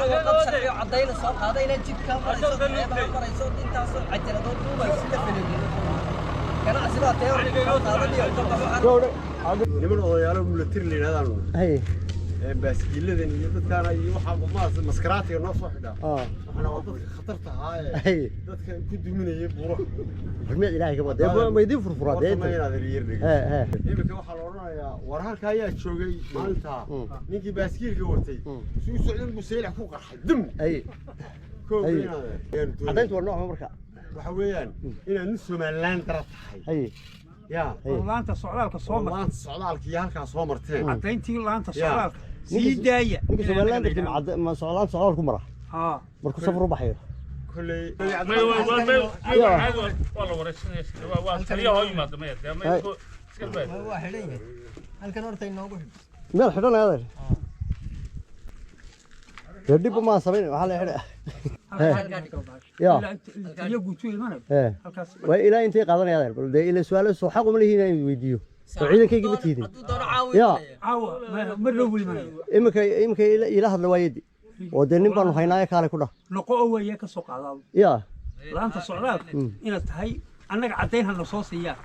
Doono warqad sharci oo caddayna soo qaada inaad jidkaa marayso, xeebaha marayso, intaasoo cajaladood duubayso sida filim. Ganacsi baa tahay, horta soo qaadaniyo ka baxo. Niman odayaalo milatari la yidhahdaan Hay. Ee baaskiiladan iyo dadkaana iyo waxaa maas maskaraatiga noo soo xidhaa. Waxaana waa dadka khatarta ahaa ee dadka ku duminayay buuro. Xurmiyad Ilaahay ka badan ma idiin furfuraa dee? Horta ma inaad yar dhegeyso. He he. Iminka waxaa la odhanayaa, war halka ayaa joogay maalintaa ninkii baaskiilka watay suu socdan buu Saylac ku qarxay dum. Koow inaad Caddayntu waa nooca marka. Waxa weeyaan inaad nin Somaliland dara tahay. Ya. Laanta socdaalka soo martay. Laanta socdaalka iyo halkaa soo marteen. Caddayntii laanta socdaalka sii daaya. Ninka Somaliland darti ma socdaan socdaal ku mara Haa. markuu safar u baxayo? Kolley. Waa la wareysanaya, waa taliyaha oo yimaada maya dee ma iska baad. Waa xidhan yahay halkan, horta inoogu xidh. Meel xidhan adeer, dee dhib uma samayn, waxaa la xidha ya. Taliya guutu imanayo halkaas. Waa ilaa intay qaadanaya adeer, bal dee ila su'aalo soo xaq uma lihiin inaan weydiiyo oo ciidankayga ma tiidin? Hadduu doono caawi. Ya. Caawa mar loo imanaya. Iminka ila hadla waayadi oo dee nin baanu haynaaye, kaale ku dhah. Noqo oo weeye ka soo qaadaado Ya. laanta socdaalka inaad tahay, annaga caddayn hana soo siiyaa.